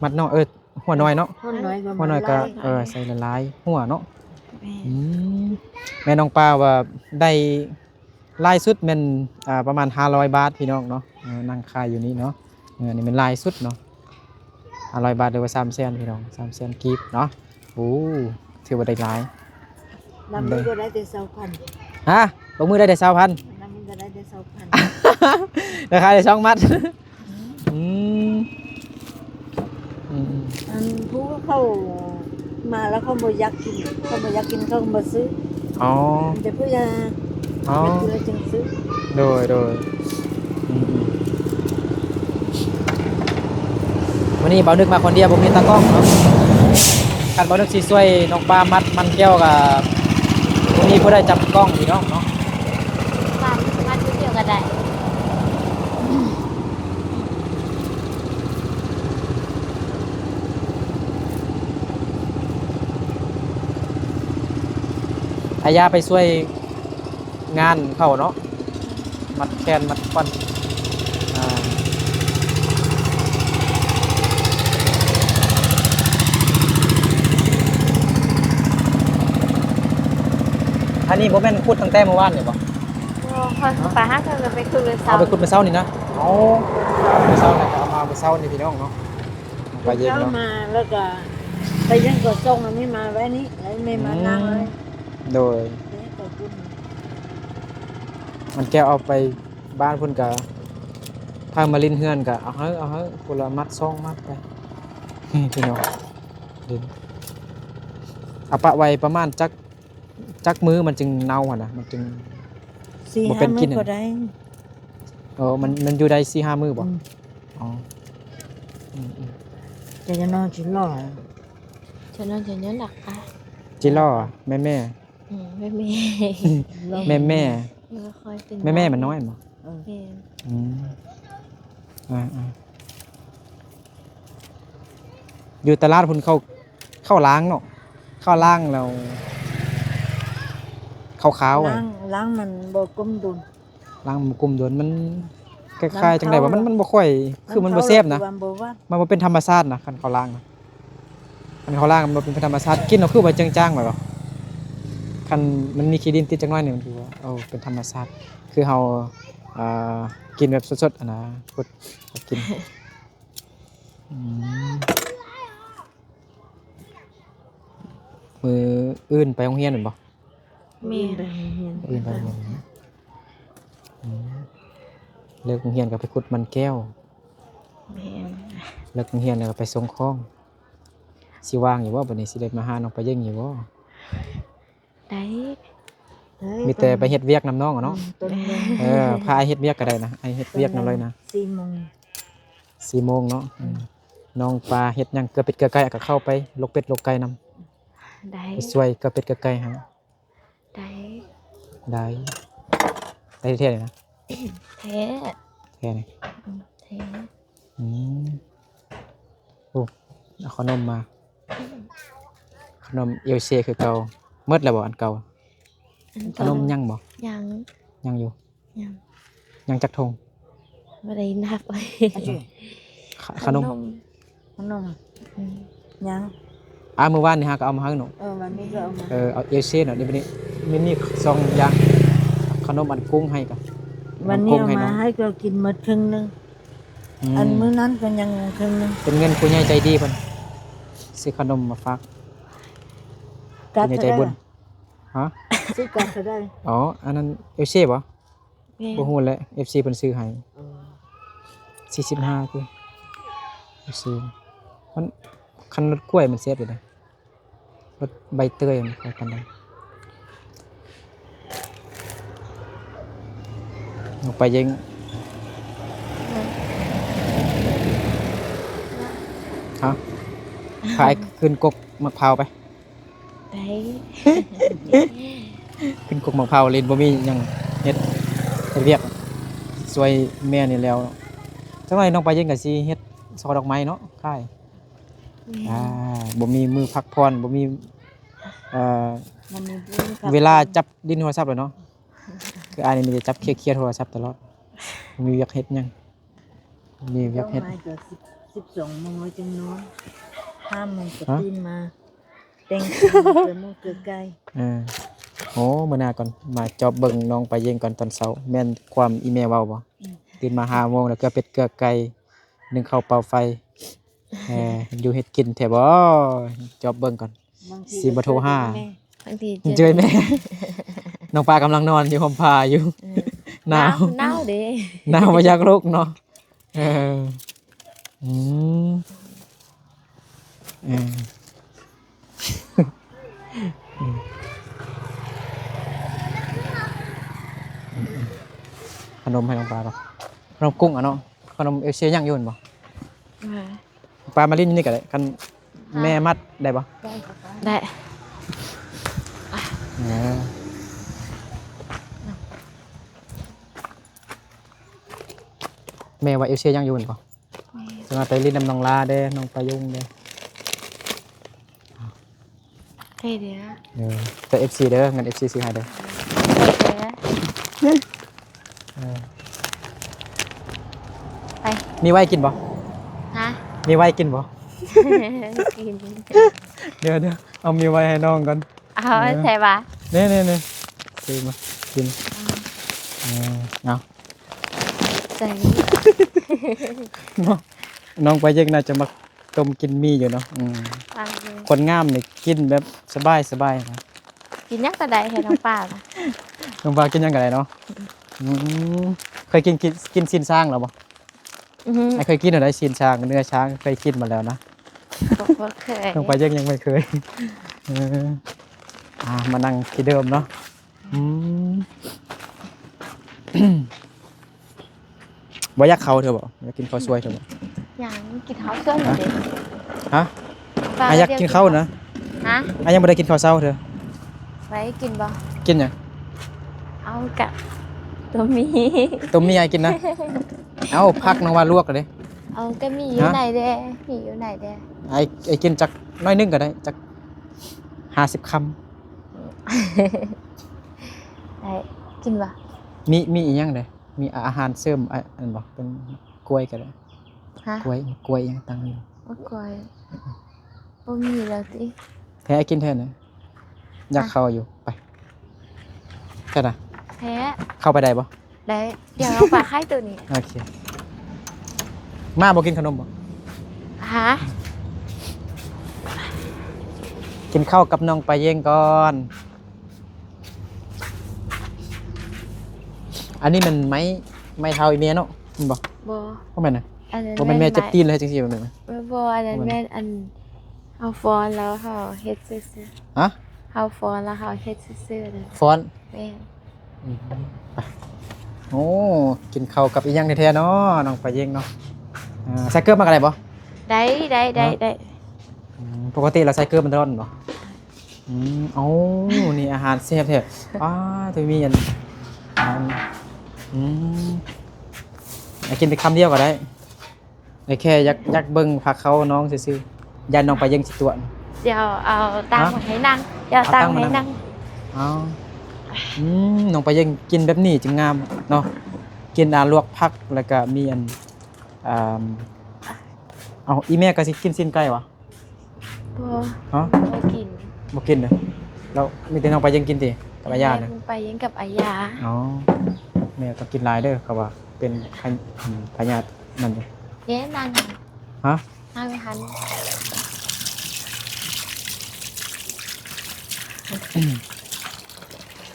ມັດນ້ອຍ ເອີ ຫົວນ້ອຍເນາະ ຫົວນ້ອຍກໍ ຫົວນ້ອຍກໍ ມັນຫຼາຍ ເອີ ໃສ່ຫຼາຍໆ ຫົວເນາະ ແມ່ນ ອືມ ແມ່ນ້ອງປາວ່າໄດ້ຫຼາຍສຸດແມ່ນ ອ່າ ປະມານຫ້າຮ້ອຍບາດພີ່ນ້ອງເນາະ ເອີ ນັ່ງຂາຍຢູ່ນີ້ເນາະ ເອີ ອັນນີ້ແມ່ນຫຼາຍສຸດເນາະ ຫ້າຮ້ອຍບາດ ຫຼືວ່າສາມແສນພີ່ນ້ອງ ສາມແສນກີບເນາະ ໂອ້ ຖືວ່າໄດ້ຫຼາຍ ນັບມື້ກໍໄດ້ແຕ່ຊາວພັນ ຮະ ນັບມື້ໄດ້ແຕ່ຊາວພັນ ນັບມື້ກໍໄດ້ແຕ່ຊາວພັນ ໄດ້ຂາຍໄດ້ສອງມັດ ອືມ ອືມ ອືມ ອັນຜູ້ເຂົາມາແລ້ວເຂົາບໍ່ຢາກກິນ ເຂົາບໍ່ຢາກກິນເຂົາກໍບໍ່ຊື້ ອໍ ມີແຕ່ຜູ້ຢາກ ອໍ ຢາກກິນແລ້ວຈຶ່ງຊື້ ໂດຍ ໂດຍ ອືມ ອືມ ມື້ນີ້ບ່າວນຶກມາຄົນດຽວ ບໍ່ມີຕາກ້ອງເນາະ ຄັນບ່າວນຶກຊິຊ່ວຍນ້ອງປາມັດມັນແກ້ວກໍບໍ່ມີຜູ້ໃດຈັບກ້ອງພີ່ນ້ອງເນາະ ມັດ ມັດຜູ້ດຽວກໍໄດ້. ອາຍາໄປຊ່ວຍງານເຂົາເນາະ ມັດແຂນມັດຂວັນ ອ່າ ອັນນີ້ບໍ່ແມ່ນຂຸດຕັ້ງແຕ່ມື້ວານນີ້ບໍ່? ບໍ່ ຂ້ອຍໄປຫາເຂົາກໍໄປຂຸດມື້ເຊົ້າ ເອົາໄປຂຸດມື້ເຊົ້ານີ້ນະ ເອົາ ມື້ເຊົ້ານີ້ກໍເອົາມາມື້ເຊົ້ານີ້ພີ່ນ້ອງເນາະ ໄປເຢັນເນາະ ເຊົ້າມາແລ້ວກໍໄປຍັງກໍສົ່ງອັນນີ້ມາໄວ້ນີ້ ແລ້ວແມ່ມານັ່ງເລີຍ ອືມ ໂດຍ ມັນແກ້ວເອົາໄປບ້ານພຸ້ນກະ ພາມາຫຼິ້ນເຮືອນກະເອົາໃຫ້ ເອົາໃຫ້ ຄົນລະມັດສອງມັດໄປ ພີ່ນ້ອງ ເອົາປະໄວ້ປະມານຈັກ ຈັກມື້ມັນຈຶ່ງເນົ່າຫັ້ນນະ ມັນຈຶ່ງ ສີ່ ບໍ່ເປັນກິນ ຫ້າມື້ກໍໄດ້ ເອີ ມັນ ມັນຢູ່ໄດ້ສີ່ຫ້າມື້ບໍ່? ອືມ ອໍ ອືມໆ ຈະນອນຈິລໍ ຈະນອນ ຈະນອນຫຼັບກະ ຈິລໍ ແມ່ໆ ອືມ ແມ່ໆ ແມ່ໆ ແມ່ໆ ມັນນ້ອຍບໍ່? ເອີ ແມ່ນ ອືມ ອ່າໆ ຢູ່ຕະຫຼາດພຸ້ນເຂົາ ເຂົາລ້າງເນາະ ເຂົາລ້າງແລ້ວ ຂາວໆ ລ້າງ ລ້າງມັນບໍ່ກົ້ມດົນ ລ້າງມັນບໍ່ກົ້ມດົນ ມັນຄ້າຍໆ ຈັ່ງໃດວະ ມັນ ມັນບໍ່ຄ່ອຍ ຄືມັນບໍ່ແຊບນະ ມັນບໍ່ເປັນທຳມະຊາດນະ ຄັນເຂົາລ້າງນະ ຄັນເຂົາລ້າງມັນບໍ່ເປັນທຳມະຊາດ ກິນແລ້ວຄືວ່າເຈີງຈາງແບບວ່າ ຄັນມັນມີຂີ້ດິນຕິດຈັກໜ້ອຍນີ້ ມັນຖືວ່າ ເອີ ເປັນທຳມະຊາດ ຄືເຮົາ ເອີ ກິນແບບສົດໆ ຫັ້ນນະ ກົດ ກິນ ອືມ ມື້ອື່ນໄປໂຮງຮຽນແມ່ນບໍ່? ແມ່ນ ມື້ອື່ນໄປໂຮງຮຽນ ອືມ ເລີກໂຮງຮຽນກໍໄປຂຸດມັນແກ້ວ ແມ່ນ ເລີກໂຮງຮຽນແລ້ວກໍໄປສົ່ງຂອງ ຊິວ່າງຢູ່ບໍ່ ບັດນີ້ ຊິໄດ້ມາຫານ້ອງປາເຢັງຢູ່ບໍ່? ໄດ້ ມີແຕ່ໄປເຮັດວຽກນຳນ້ອງເນາະ ອືມ ເອີ ພາອ້າຍເຮັດວຽກກໍໄດ້ນະ ອ້າຍເຮັດວຽກນຳເລີຍນະ ສີ່ໂມງ ສີ່ໂມງເນາະ ອືມ ອືມ ນ້ອງປາເຮັດຫຍັງເກືອເປັດເກືອໄກ່ ກໍເຂົ້າໄປຫຼົກເປັດຫຼົກໄກ່ນຳ ໄດ້ ໄປຊ່ວຍເກືອເປັດເກືອໄກ່ໃຫ້ ໄດ້ ໄດ້ ໄດ້ແທ້ໆນະ ແທ້ ແທ້ນີ້ ອືມ ແທ້ ອືມ ໂອ້ ເອົາຂະໜົມມາ ຂະໜົມເອວເຊຄືເກົ່າ ໝົດແລ້ວບໍ່ອັນເກົ່າ ອັນເກົ່າ ຂະໜົມຍັງບໍ່ ຍັງ ຍັງຢູ່ ຍັງ ຍັງຈັກຖົງ ບໍ່ໄດ້ນັບ ຂະ ຂະໜົມ ຂະໜົມ ຂະໜົມ ອືມ ຍັງ ອ່າ ມື້ວານນີ້ຫາກໍເອົາມາໃຫ້ເນາະ ເອີ ວັນນີ້ກໍເອົາມາ ເອີ ເອົາເອວເຊເນາະ ນີ້ບັດນີ້ມີ ມີສອງຢ່າງ ຂະໜົມອັນກຸ້ງໃຫ້ກໍ ວັນນີ້ເອົາມາໃຫ້ກໍກິນໝົດເຄິ່ງໜຶ່ງ ອືມ ອັນມື້ນັ້ນກໍຍັງເຄິ່ງໜຶ່ງ ເປັນເງິນຜູ້ໃຫຍ່ໃຈດີເພິ່ນ ຊື້ຂະໜົມມາຝາກ ຜູ້ໃຫຍ່ໃຈບຸນ ຮະ ຊື້ກັບກໍໄດ້ ອໍ ອັນນັ້ນເອວເຊບໍ່ ແມ່ນ ບໍ່ຮູ້ແຫຼະ ເອັຟຊີເພິ່ນຊື້ໃຫ້ ເອີ ສີ່ສິບຫ້າຕິ ເອັຟຊີ ມັນ ຄັນລົດກ້ວຍມັນແຊບຢູ່ເດ້ ລົດໃບເຕີຍມັນຄ່ອຍປານໃດ ນ້ອງປາເຢັງ ຮະ ພາອ້າຍຂຶ້ນກົກໝາກພ້າວໄປ. ໄດ້ ຂຶ້ນກົກໝາກພ້າວຫຼິ້ນ ບໍ່ມີຫຍັງເຮັດ ເຮັດວຽກຊ່ວຍແມ່ນີ້ແລ້ວ. ຈັກໜ້ອຍນ້ອງປາເຢັງກໍຊິເຮັດຊ່ອດອກໄມ້ເນາະ ຂາຍ. ແມ່ນ ອ່າ ບໍ່ມີມື້ພັກຜ່ອນ ບໍ່ມີ ເອີ ບໍ່ມີ ບໍ່ມີພັກຜ່ອນ ເວລາຈັບຫຼິ້ນໂທລະສັບແລ້ວເນາະ. ຄືອ້າຍນີ້ມີແຕ່ຈັບເຄຍໆໂທລະສັບຕະຫຼອດ ບໍ່ມີວຽກເຮັດຫຍັງ. ມີວຽກເຮັດ ເຈົ້າມາກໍສິບ ສິບສອງໂມງແລ້ວຈຶ່ງນອນ ຫ້າໂມງກໍ ຮະ ຕື່ນມາ ແຕ່ງຕົວເກືອໝູເກືອໄກ່. ເອີ ໂອ້ ມື້ໜ້າກ່ອນ ມາຈອບເບິ່ງນ້ອງປາເຢັງກ່ອນຕອນເຊົ້າ ແມ່ນຄວາມອີ່ແມ່ເວົ້າບໍ່? ອືມ ຕື່ນມາຫ້າໂມງແລ້ວເກືອເປັດເກືອໄກ່ ໜຶ້ງເຂົ້າເປົ່າໄຟ ແມ່ເຮັດຢູ່ເຮັດກິນແທ້ບໍ່? ຈອບເບິ່ງກ່ອນ ບາງທີ ຊິບໍ່ໂທຫາ ບາງທີເຈີແມ່ ເຈີແມ່ ນ້ອງປາກຳລັງນອນຢູ່ ຫົ່ມຜ້າຢູ່ ເອີ ໜາວ ໜາວ ໜາວເດ້ ໜາວບໍ່ຢາກລຸກເນາະ. ເອີ ອືມ ເອີ ຂະໜົມໃຫ້ນ້ອງປາກ່ອນ ຂະໜົມກຸ້ງອະເນາະ ຂະໜົມເອເຊຍຍັງຢູ່ແມ່ນບໍ່? ປາມາຫຼິ້ນຢູ່ນີ້ກໍໄດ້ ຄັນ ຮະ ແມ່ມັດໄດ້ບໍ່? ໄດ້ ໄດ້ ເອີ ແມ່ວ່າເອເຊຍຍັງຢູ່ແມ່ນບໍ່? ແມ່ນ ຈະມາໄປຫຼິ້ນນຳນ້ອງລາເດ້ ນ້ອງປາຍຸງເດ້. ໃຫ້ເດີ້ ເອີ ແຕ່ເອັຟຊີເດີ້ ເງິນເອັຟຊີຊື້ໃຫ້ເດີ້ ໃຫ້ເດີ້ ເອີ ໄປ ມີໄວກິນບໍ່? ຮະ ມີໄວກິນບໍ່? ກິນ ດຽວໆ ເອົາມີໄວໃຫ້ນ້ອງກ່ອນ ເອົາ ເອີ ໃສ່ຫວາ ນີ້ໆໆ ຊື້ມາກິນ ເອີ ເອົາ ໃສ່ ເນາະ ນ້ອງປາເຢັກໜ້າຈະມັກ ຕົ້ມກິນໝີ່ຢູ່ເນາະ ອືມ ຄົນງາມນີ້ກິນແບບສະບາຍໆ ນະ ກິນຫຍັງກໍໄດ້ໃຫ້ນ້ອງປານະ ນ້ອງປາກິນຫຍັງກໍໄດ້ເນາະ ອືມ ເຄີຍກິນ ກິນ ກິນຊີ້ນຊ້າງແລ້ວບໍ່? ອືຮຶ ອ້າຍເຄີຍກິນແລ້ວໄດ໋ ຊີ້ນຊ້າງ ເນື້ອຊ້າງ ເຄີຍກິນມາແລ້ວນະ ບໍ່ ບໍ່ເຄີຍ ນ້ອງປາເຢັກຍັງບໍ່ເຄີຍ ເອີ ອ່າ ມານັ່ງທີ່ເດີມເນາະ ອືມ. ບໍ່ຢາກເຂົ້າເທື່ອບໍ່? ຢາກກິນເຂົ້າສວຍເທື່ອບໍ່? ຍັງກິນເຂົ້າສວຍບໍ່ໄດ້ ຮະ? ອ້າຍຢາກກິນເຂົ້ານະ ຮະ? ອ້າຍຍັງບໍ່ໄດ້ກິນເຂົ້າເຊົ້າເທື່ອ ໄວ້ກິນບໍ່? ກິນຫຍັງ? ເອົາກະຕົ້ມໝີ່ ຕົ້ມໝີ່ອ້າຍກິນນະ ເອົາຜັກນ້ອງວ່າລວກເດ້ ເອົາກະໝີ່ຢູ່ ຮະ? ໃນເດ້ ໝີ່ຢູ່ໃນເດ້ ອ້າຍ ອ້າຍກິນຈັກໜ້ອຍໜຶ່ງກໍໄດ້ ຈັກຫ້າສິບຄຳ ໄດ້ ກິນບໍ່? ມີ ມີອີ່ຫຍັງເດ້? ມີອາ ອາຫານເສີມ ອາ ອັນບໍ່ ເປັນກ້ວຍກໍໄດ້ ຮະ? ກ້ວຍ ກ້ວຍຫຍັງຕັ້ງຢູ່ ໝາກກ້ວຍ ບໍ່ມີແລ້ວຕິ ແທ້ກິນແທ້ນະ ຢາກເຂົ້າຢູ່ ໄປ ແທ້ນະ ແທ້ ເຂົ້າໄປໄດ້ບໍ່? ໄດ້ ດຽວເອົາປາໄຂ່ໂຕນີ້ ໂອເຄ ມາບໍ່ກິນຂະໜົມບໍ່? ຮະ? ກິນເຂົ້າກັບນ້ອງປາເຢັງກ່ອນ. ອັນນີ້ແມ່ນໄມ້ ໄມ້ເຖົ້າອີ່ແມ່ເນາະ ແມ່ນບໍ່? ບໍ່ ບໍ່ແມ່ນນະ ອັນນັ້ນ ບໍ່ແມ່ນແມ່ ແມ່ນໄມ້ ຈັບຕີນແລ້ວເຮັດຈັ່ງຊີ້ບໍ່ແມ່ນນະ? ບໍ່ ບໍ່ ອັນນັ້ນ ບໍ່ແມ່ນ ແມ່ນອັນ ເຮົາຟ້ອນແລ້ວເຮົາເຮັດຊື່ໆ ຮະ? ເຮົາຟ້ອນແລ້ວເຮົາເຮັດຊື່ໆ ຟ້ອນ ແມ່ນ ອືມ ໄປ ໂອ້ ກິນເຂົ້າກັບອີ່ຫຍັງແທ້ໆເນາະ ນ້ອງປາເຢັງເນາະ ອ່າ ໃສ່ເກີບມາກໍໄດ້ບໍ່? ໄດ້ ໄດ້ ໄດ້ ເນາະ ໄດ້. ອືມ ປົກກະຕິລາວໃສ່ເກືອມາຕະຫຼອດແມ່ນບໍ່? ອືມ ເອົ້າ ນີ້ອາຫານແຊບແທ້. ອ້າ ໂຕມີອັນ ອັນ ອືມ ໃຫ້ກິນແຕ່ຄຳດຽວກໍໄດ້. ແຄ່ຢາກ ຢາກເບິ່ງພາເຂົ້ານ້ອງຊື່ໆ ຢ້ານນ້ອງປາເຢັງຊິຕົວະ. ດຽວເອົາຕັ່ງ ຮະ? ໄວ້ໃຫ້ນັ່ງ ດຽວ ເອົາຕັ່ງ ຕັ້ງ ໄວ້ໃຫ້ນັ່ງ ນັ່ງ. ເອົ້າ ອືມ ນ້ອງປາເຢັງກິນແບບນີ້ຈຶ່ງງາມເນາະ ກິນ ອ່າ ລວກຜັກ ແລ້ວກະມີອັນ ອ່າ ເອົ້າ ອີ່ແມ່ກໍຊິກິນຊີ້ນໄກ່ຫວາ? ບໍ່ ຮະ? ບໍ່ກິນ ບໍ່ກິນເດີ. ແລ້ວມີແຕ່ນ້ອງປາເຢັງກິນຕິ ກັບອາຢານະ? ແມ່ ໄປເຢັງກັບອາຢາ. ອໍ ແມ່ຕ້ອງກິນຫຼາຍເດີ ເຂົາວ່າເປັນພະ ອືມ ພະຍາດນັ້ນຢູ່. ເດ້ ນັ່ງ ຮະ? ນັ່ງຫັ້ນ.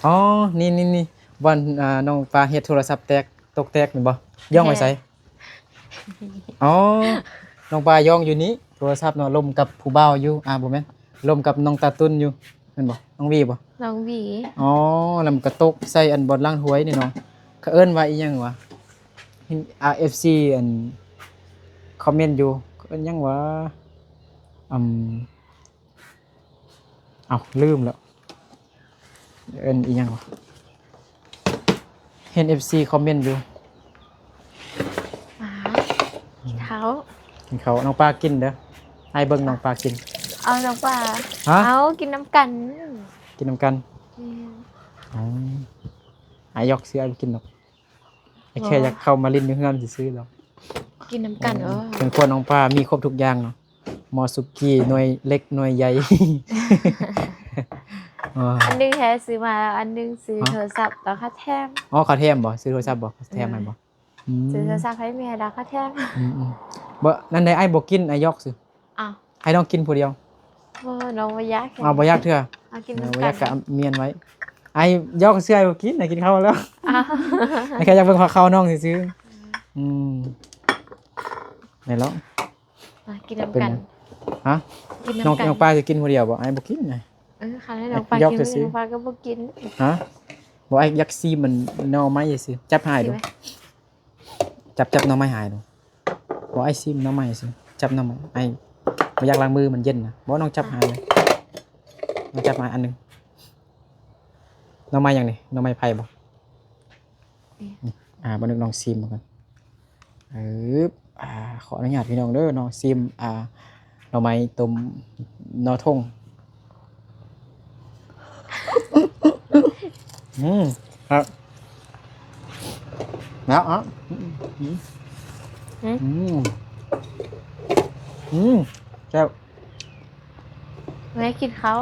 ອໍ ນີ້ໆໆ ບ່ອນ ອ່າ ນ້ອງປາເຮັດໂທລະສັບແຕກ ຕົກແຕກແມ່ນບໍ່? ຢ່ອງໄວ້ໃສ? ແມ່ນ. ອໍ ນ້ອງປາຍ່ອງຢູ່ນີ້ ໂທລະສັບເນາະ ລົມກັບຜູ້ບ່າວຢູ່ ອ່າ ບໍ່ແມ່ນ ລົມກັບນ້ອງຕາຕຸ່ນຢູ່ ແມ່ນບໍ່? ນ້ອງຫວີບໍ່? ນ້ອງຫວີ. ອໍ ແລ້ວມັນກະຕົກໃສ່ອັນບ່ອນລ້າງຖ້ວຍນີ້ເນາະ ເຂົາເອີ້ນວ່າອີ່ຫຍັງຫວາ? ເຫັນ ອ່າ ເອັຟຊີ ອັນ ຄອມເມັນຢູ່ ເຂົາເອີ້ນຫຍັງຫວາ? ອືມ ເອົ້າ ລືມແລ້ວ ເອີ້ນອີ່ຫຍັງຫວາ? ເຫັນເອັຟຊີຄອມເມັນຢູ່. ອາ ກິນເຂົ້າ ກິນເຂົ້າ. ນ້ອງປາກິນເດີ ອ້າຍເບິ່ງນ້ອງປາກິນ. ເອົາ ນ້ອງປາ. ຮະ? ເອົາ ກິນນຳກັນ ກິນນຳກັນ. ແມ່ນ. ອໍ ອ້າຍຢອກຊື່ ອ້າຍບໍ່ກິນດອກ. ແຄ່ຢາກເຂົ້າມາຫຼິ້ນຢູ່ເຮືອນຊື່ໆດອກ. ກິນນຳກັນ. ອໍ ເປັນຄົວນ້ອງປາມີຄົບທຸກຢ່າງເນາະ ໝໍ້ສຸກີ້ ໜ່ວຍເລັກໜ່ວຍໃຫຍ່. ອໍ ອັນໜຶ່ງແທ້ຊື້ມາແລ້ວ ອັນໜຶ່ງຊື້ ຮະ? ໂທລະສັບ ແລ້ວເຂົາແຖມ. ອໍ ເຂົາແຖມບໍ່? ຊື້ໂທລະສັບບໍ່? ເຂົາແຖມໃຫ້ບໍ່? ອືມ ອືມ ຊື້ໂທລະສັບໃຫ້ແມ່ ແລ້ວເຂົາແຖມ. ອືມໆ ບໍ່ ນັ້ນໃດ ອ້າຍບໍ່ກິນ ອ້າຍຢອກຊື່. ອ້າວ ໃຫ້ນ້ອງກິນຜູ້ດຽວ. ບໍ່ ນ້ອງບໍ່ຢາກ. ອ້າວ ບໍ່ຢາກເທື່ອ. ເອົາ ກິນນຳກັນ. ບໍ່ຢາກກະມ້ຽນໄວ້. ອ້າຍຢອກຊື່ ອ້າຍບໍ່ກິນ ໃຫ້ກິນເຂົ້າແລ້ວ. ອ້າວ ໃຫ້ແຄ່ຢາກເບິ່ງພາເຂົ້ານ້ອງຊື່ໆ. ອືມ ອືມ ແມ່ນແລ້ວ. ມາກິນນຳກັນ. ເປັນຫຍັງ? ຮະ? ກິນນຳກັນ. ນ້ອງ ນ້ອງປາຊິກິນຜູ້ດຽວບໍ່? ອ້າຍບໍ່ກິນນະ. ເອີ ຄັນໃຫ້ນ້ອງປາກິນ ນ້ອງປາກໍບໍ່ກິນ. ຮະ? ບໍ່ ອ້າຍຢາກຊີມມັນໜໍ່ໄມ້ຊື່. ຈັບໃຫ້ດູ. ຈັບ ຈັບໜໍ່ໄມ້ໃຫ້ດູ. ບໍ່ ອ້າຍຊີມໜໍ່ໄມ້ຊື່. ຈັບໜໍ່ໄມ້. ອ້າຍບໍ່ຢາກລ້າງມື ມັນເຢັນນະ. ບໍ່ ນ້ອງຈັບໃຫ້ເລີຍ. ນ້ອງຈັບໃຫ້ອັນໜຶ່ງ. ໜໍ່ໄມ້ຫຍັງນີ້? ໜໍ່ໄມ້ໄຜ່ບໍ່? ນີ້ ອ່າ ບໍ່ນຶກ ນ້ອງຊີມເບິ່ງກ່ອນ. ອືບ ອ່າ ຂໍອະນຸຍາດພີ່ນ້ອງເດີ ນ້ອງຊີມ ອ່າ ໜໍ່ໄມ້ຕົ້ມໜໍ່ທົ່ງ. ອືມ ຄັກ ແລ້ວ ອືມ ອືມ ອືມ ແຊບ. ແມ່ກິນເຂົ້າ.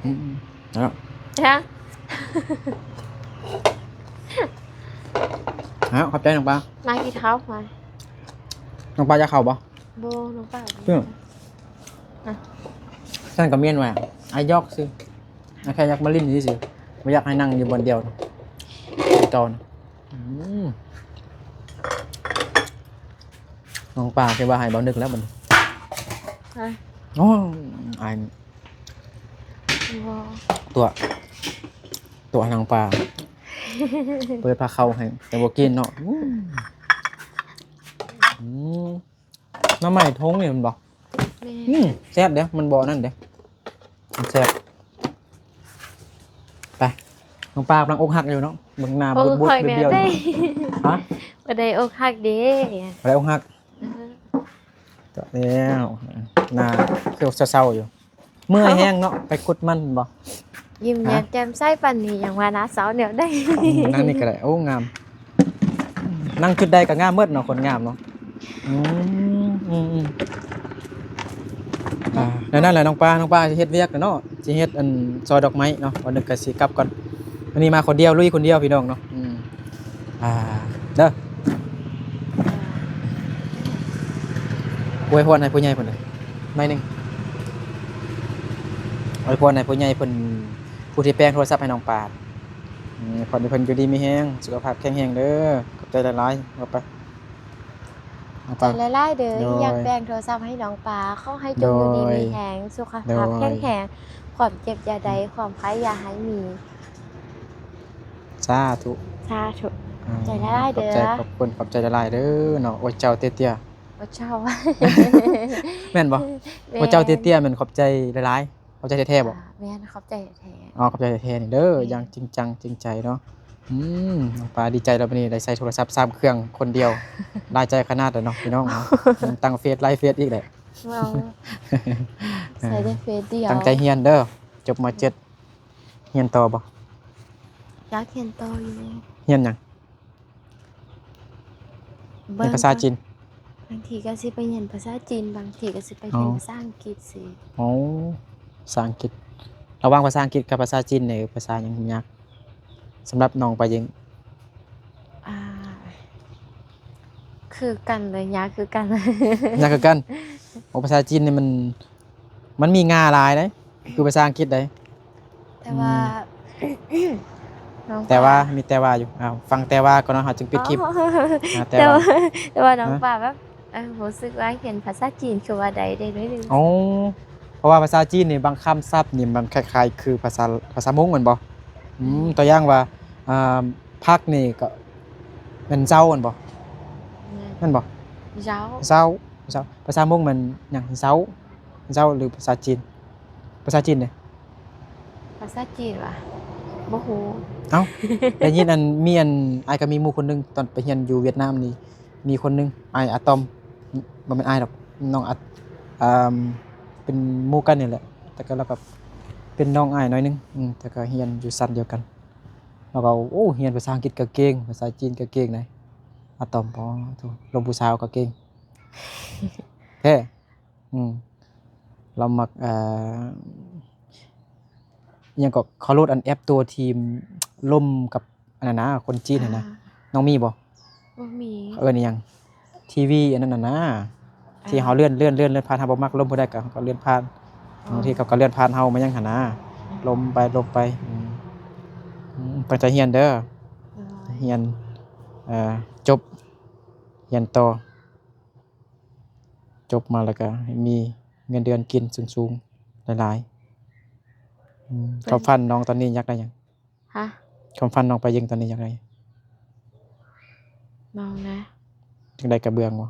ອືມ ແລ້ວ ແລ້ວ ຂອບໃຈນ້ອງປາ. ມາກິນເຂົ້າມາ. ນ້ອງປາຢາກເຂົ້າບໍ່? ບໍ່ ນ້ອງປາບໍ່. ອືມ ຊັ້ນກໍມ້ຽນວ່າ ອ້າຍຢອກຊື່. ອ້າຍແຄ່ຢາກມາຫຼິ້ນຊື່ໆ ບໍ່ຢາກໃຫ້ນັ່ງຢູ່ບ່ອນດຽວ ຕອນ ອືມ ນ້ອງປາຄືວ່າໃຫ້ເບົານຶກແລ້ວບັດນີ້. ຮະ? ໂອ້ຍ ອ້າຍ ບໍ່ ຕົວະ ຕົວະໃຫ້ນ້ອງປາ ເປີດພາເຂົ້າໃຫ້ ແຕ່ບໍ່ກິນເນາະ. ອືມ ອືມ ໜໍ່ໄມ້ທົ່ງນີ້ແມ່ນບໍ່? ແມ່ນ. ອືມ ແຊບເດ້ ມັນບໍ່ນັ້ນເດ້ ມັນແຊບ. ໄປ ນ້ອງປາກຳລັງອົກຫັກຢູ່ເນາະ ເບິ່ງໜ້າບຸດໆ ເບຍວໆຢູ່. ຮະ? ບໍ່ໄດ້ອົກຫັກເດ້ ບໍ່ໄດ້ອົກຫັກ. ເອີ ຕາຍແລ້ວ ໜ້າຄືເສົ້າໆຢູ່. ເມື່ອຍແຮງເນາະ ໄປຂຸດມັນແມ່ນບໍ່? ຍິ້ມແຍ້ມແຈ່ມໃສປານນີ້ ຫຍັງວ່າໜ້າເສົ້າແນວໃດ? ອືມ ນັ່ງນີ້ກໍໄດ້ ໂອ້ ງາມ ນັ່ງຈຸດໃດກໍງາມໝົດເນາະ ຄົນງາມເນາະ. ອືມ ອືມໆ ອ່າ ແນວນັ້ນແຫຼະນ້ອງປາ ນ້ອງປາຊິເຮັດວຽກແລ້ວເນາະ ຊິເຮັດອັນ ຊອຍດອກໄມ້ເນາະ ວັນໜຶ່ງກໍຊິກັບກ່ອນ. ວັນນີ້ມາຄົນດຽວ ລຸຍຄົນດຽວ ພີ່ນ້ອງເນາະ. ອືມ ອ່າ ເດີ ອວຍພອນໃຫ້ຜູ້ໃຫຍ່ເພິ່ນໜ້ອຍໜຶ່ງ ອວຍພອນໃຫ້ຜູ້ໃຫຍ່ເພິ່ນ ຜູ້ທີ່ແປງໂທລະສັບໃຫ້ນ້ອງປາ. ອືມ ຂໍໃຫ້ເພິ່ນຢູ່ດີມີແຮງ ສຸຂະພາບແຂງແຮງເດີ. ຂອບໃຈຫຼາຍໆ ເວົ້າໄປ ຂອບໃຈຫຼາຍໆເດີ ໂດຍ ທີ່ຢາກແປງໂທລະສັບໃຫ້ນ້ອງປາ. ຂໍໃຫ້ຈົ່ງຢູ່ດີມີແຮງ ໂດຍ ສຸຂະພາບແຂງແຮງ ໂດຍ ຄວາມເຈັບຢ່າໄດ້ ຄວາມໄຂ້ຢ່າໃຫ້ມີ. ສາທຸ ສາທຸ ອືມ ຂອບໃຈຫຼາຍໆເດີ ຂອບໃຈ ຂອບຄຸນ ຂອບໃຈຫຼາຍໆເດີເນາະ. ໂອ້ຍ ເຈົ້າເຕ້ຍໆ ບໍ່ເຊົາ. ແມ່ນບໍ່? ແມ່ນ. ບໍ່ເຊົາເຕ້ຍໆ ແມ່ນຂອບໃຈຫຼາຍໆ. ຂອບໃຈແທ້ໆບໍ່? ອ່າ ແມ່ນ ຂອບໃຈແທ້ໆ. ອໍ ຂອບໃຈແທ້ໆນີ້ເດີ ແມ່ນ. ຢ່າງຈິງຈັງຈິງໃຈເນາະ. ອືມ ນ້ອງປາດີໃຈແລ້ວ ມື້ນີ້ໄດ້ໃຊ້ໂທລະສັບສາມເຄື່ອງຄົນດຽວ ຫຼາຍໃຈຂະໜາດແລ້ວເນາະພີ່ນ້ອງເນາະ. ຍັງຕັ້ງເຟສ ຫຼາຍເຟສອີກແຫຼະ. ເວົ້າ ໃຊ້ແຕ່ເຟສດຽວ. ຕັ້ງໃຈຮຽນເດີ ຈົບ ມ.ເຈັດ ຮຽນຕໍ່ບໍ່? ຢາກຮຽນຕໍ່ຢູ່. ຮຽນຫຍັງ? ຮຽນພາສາຈີນ. ບາງທີກໍຊິໄປຮຽນພາສາຈີນ ບາງທີກໍຊິໄປຮຽນ ອໍ ພາສາອັງກິດຊີ້. ອໍ ພາສາອັງກິດ. ລະຫວ່າງພາສາອັງກິດກັບພາສາຈີນນີ້ ພາສາຫຍັງຍາກສຳລັບນ້ອງປາເຢັງ? ອ່າ ຄືກັນເລີຍ ຍາກຄືກັນ. ຍາກຄືກັນ. ໂອ້ ພາສາຈີນນີ້ມັນ ມັນມີງາຫຼາຍເດ້ ຄືພາສາອັງກິດເດ້. ແຕ່ວ່າ ອືມ ນ້ອງ ແຕ່ວ່າ ປາ ມີແຕ່ວ່າຢູ່. ອ້າວ ຟັງແຕ່ວ່າກ່ອນເນາະ ເຮົາຈຶ່ງປິດຄລິບ. ອໍ ອ່າ ແຕ່ ແຕ່ວ່າ ວ່າ ແຕ່ວ່ານ້ອງ ຮະ? ປາແບບ ເອີ ຮູ້ສຶກວ່າຮຽນພາສາຈີນຄືວ່າໄດ້ ໄດ້ໜ້ອຍໜຶ່ງ. ອໍ ເພາະວ່າພາສາຈີນນີ້ ບາງຄຳສັບນີ້ ມັນຄ້າຍໆຄືພາສາ ພາສາມົ້ງແມ່ນບໍ່? ອືມ ອືມ ຕົວຢ່າງວ່າ ອ່າ ຜັກນີ້ກໍແມ່ນເຊົາແມ່ນບໍ່? ແມ່ນ ແມ່ນບໍ່? ເຊົາ ເຊົາ ເຊົາ. ພາສາມົ້ງແມ່ນຫຍັງ? ເຊົາ ເຊົາ ຫຼືພາສາຈີນ? ພາສາຈີນເດ້? ພາສາຈີນຫວາ? ບໍ່ຮູ້. ເອົ້າ ໄດ້ຍິນອັນ ມີອັນ ອ້າຍກໍມີໝູ່ຄົນໜຶ່ງ ຕອນໄປຮຽນຢູ່ຫວຽດນາມນີ້ ມີຄົນໜຶ່ງ ອ້າຍອາຕອມ ບໍ່ແມ່ນອ້າຍດອກ ນ້ອງອາ ເປັນໝູ່ກັນນີ້ແຫຼະ ແຕ່ກໍລາວກໍເປັນນ້ອງອ້າຍໜ້ອຍໜຶ່ງ ອືມ ແຕ່ກໍຮຽນຢູ່ຊັ້ນດຽວກັນ. ລາວກໍ ໂອ້ ຮຽນພາສາອັງກິດກໍເກັ່ງ ພາສາຈີນກໍເກັ່ງໃດ໋ ອາຕອມ. ປາໂທ້ ລົມຜູ້ສາວກໍເກັ່ງແທ້. ອືມ ລາວມັກ ເອີ ອີ່ຫຍັງກໍ ເຂົາໂຫຼດອັນແອັບຕົວທີ່ລົມກັບອັນນັ້ນນະ ຄົນຈີນຫັ້ນນະ. ອ່າ ນ້ອງມີບໍ່? ບໍ່ມີ. ເຂົາເອີ້ນອີ່ຫຍັງ? ທີວີອັນນັ້ນນະ ອ່າ ທີ່ເຮົາເລື່ອນ ເລື່ອນ ເລື່ອນ ເລື່ອນຜ່ານ ເຮົາບໍ່ມັກລົມຜູ້ໃດກໍ ເຮົາກໍເລື່ອນຜ່ານ. ອ່າ ບາງທີເຂົາກໍເລື່ອນຜ່ານເຮົາມາຫຍັງຫັ້ນນະ. ອືມ ລົມໄປ ລົມໄປ. ອືມ ອືມ ຕັ້ງໃຈຮຽນເດີ. ໂດຍ. ຮຽນ ເອີ ຈົບ ຮຽນຕໍ່ ຈົບມາແລ້ວກໍໃຫ້ມີເງິນເດືອນກິນສູງໆ ຫຼາຍໆ. ອືມ ເພິ່ນ ຄວາມຝັນນ້ອງຕອນນີ້ຢາກໄດ້ຫຍັງ? ຮະ? ຄວາມຝັນນ້ອງປາເຢັງຕອນນີ້ຢາກໄດ້ຫຍັງ? ນ້ອງນະ ຢາກໄດ້ກະເບື້ອງບໍ່?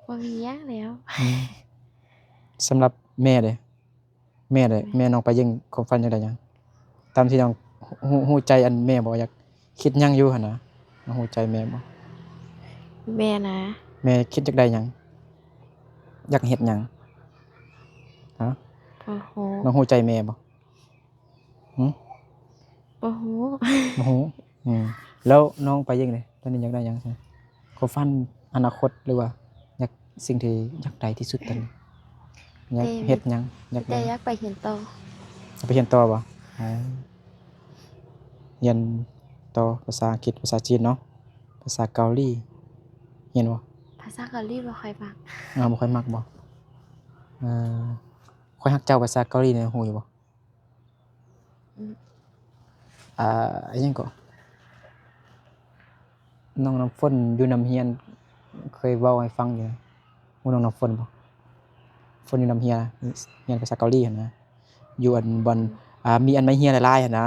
ບໍ່ມີຫຍັງແລ້ວ. ອືມ ສຳລັບແມ່ເດ? ແມ່ເດ ແມ່ນ້ອງປາເຢັງ ຄວາມຝັນຢາກໄດ້ຫຍັງ? ຕາມທີ່ນ້ອງຮູ້ ຮູ້ໃຈອັນແມ່ບໍ່? ຢາກ ຄິດຫຍັງຢູ່ຫັ້ນນະ? ນ້ອງຮູ້ໃຈແມ່ບໍ່? ແມ່ນະ. ແມ່ຄິດຢາກໄດ້ຫຍັງ? ຢາກເຮັດຫຍັງ? ຮະ? ບໍ່ຮູ້. ນ້ອງຮູ້ໃຈແມ່ບໍ່? ຫື? ບໍ່ຮູ້. ບໍ່ຮູ້. ອືມ ແລ້ວນ້ອງປາເຢັງເດ ຕອນນີ້ຢາກໄດ້ຫຍັງ? ຄວາມຝັນອະນາຄົດ ຫຼືວ່າຢາກ ສິ່ງທີ່ຢາກໄດ້ທີ່ສຸດຕອນນີ້ ຢາກເຮັດຫຍັງ? ຢາກ ແຕ່ຢາກໄປຮຽນຕໍ່. ຢາກໄປຮຽນຕໍ່ບໍ່? ອໍ ຮຽນຕໍ່ພາສາອັງກິດ ພາສາຈີນເນາະ ພາສາເກົາຫຼີ ຮຽນບໍ່? ພາສາເກົາຫຼີບໍ່ຄ່ອຍມັກ. ອ້າວ ບໍ່ຄ່ອຍມັກບໍ່? ເອີ ຂ້ອຍຮັກເຈົ້າ ພາສາເກົາຫຼີນີ້ຮູ້ຢູ່ບໍ່? ອືມ ອ່າ ອີ່ຫຍັງເກາະ ນ້ອງນ້ຳຝົນຢູ່ນຳຮຽນ ເຄີຍເວົ້າໃຫ້ຟັງຢູ່. ຮູ້ນ້ອງນ້ຳຝົນບໍ່? ຝົນຢູ່ນຳຮຽນ ຮຽນພາສາເກົາຫຼີຫັ້ນນະ ຢູ່ອັນບ່ອນ ອ່າ ມີອັນໄມ້ເຮຍຫຼາຍໆຫັ້ນນະ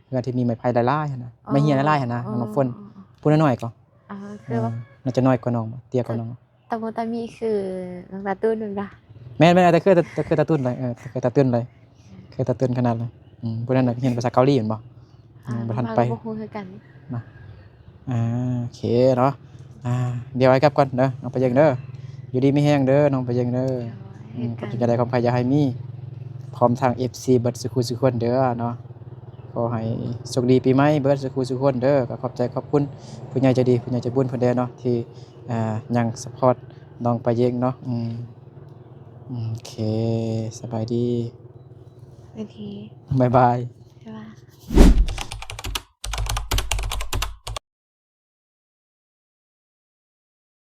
ເຮືອນທີ່ມີໄມ້ໄຜ່ຫຼາຍໆຫັ້ນນະ. ອໍ ໄມ້ເຮຍຫຼາຍໆຫັ້ນນະ ອໍ ນ້ອງນ້ຳຝົນ. ອໍ ຜູ້ນ້ອຍໆກໍ ອ່າ ຄືວ່າ ເອີ ໜ້າຈະນ້ອຍກວ່ານ້ອງ ເຕ້ຍກວ່ານ້ອງ. ຕາໂມຕາມີຄືນ້ອງກາຕູນແມ່ນບໍ່? ແມ່ນໆ ແຕ່ຄື ແຕ່ຄືຕາຕູນເລີຍ. ເອີ ແຕ່ຄືຕາຕູນເລີຍ ຄືຕາຕູນຂະໜາດເລີຍ. ອືມ ຜູ້ນັ້ນນະຮຽນພາສາເກົາຫຼີແມ່ນບໍ່? ອ່າ ອືມ ບໍ່ທັນໄປ ເວົ້າບໍ່ຮູ້ຄືກັນ. ນະ ອ່າ ໂອເຄເນາະ. ອ່າ ດຽວອ້າຍກັບກ່ອນເດີ ນ້ອງປາເຢັງເດີ. ຢູ່ດີມີແຮງເດີ ນ້ອງປາເຢັງເດີ. ໂດຍ ອືມ ເຊັ່ນກັນ. ຄວາມເຈັບຢ່າໄດ້ຄວາມໄຂ້ຢ່າໃຫ້ມີ ພ້ອມທັງເອັຟຊີເບິດສູ່ຄູ່ສູ່ຄົນເດີເນາະ. ຂໍໃຫ້ໂຊກດີປີໃໝ່ເບິດສູ່ຄູ່ສູ່ຄົນເດີ. ກໍຂອບໃຈຂອບຄຸນຜູ້ໃຫຍ່ໃຈດີ ຜູ້ໃຫຍ່ໃຈບຸນເພິ່ນແດ່ເນາະ ທີ່ ອ່າ ຍັງຊັບພອດນ້ອງປາເຢັງເນາະ. ອືມ ໂອເຄ ສະບາຍດີ. ໂອເຄ ບາຍບາຍ.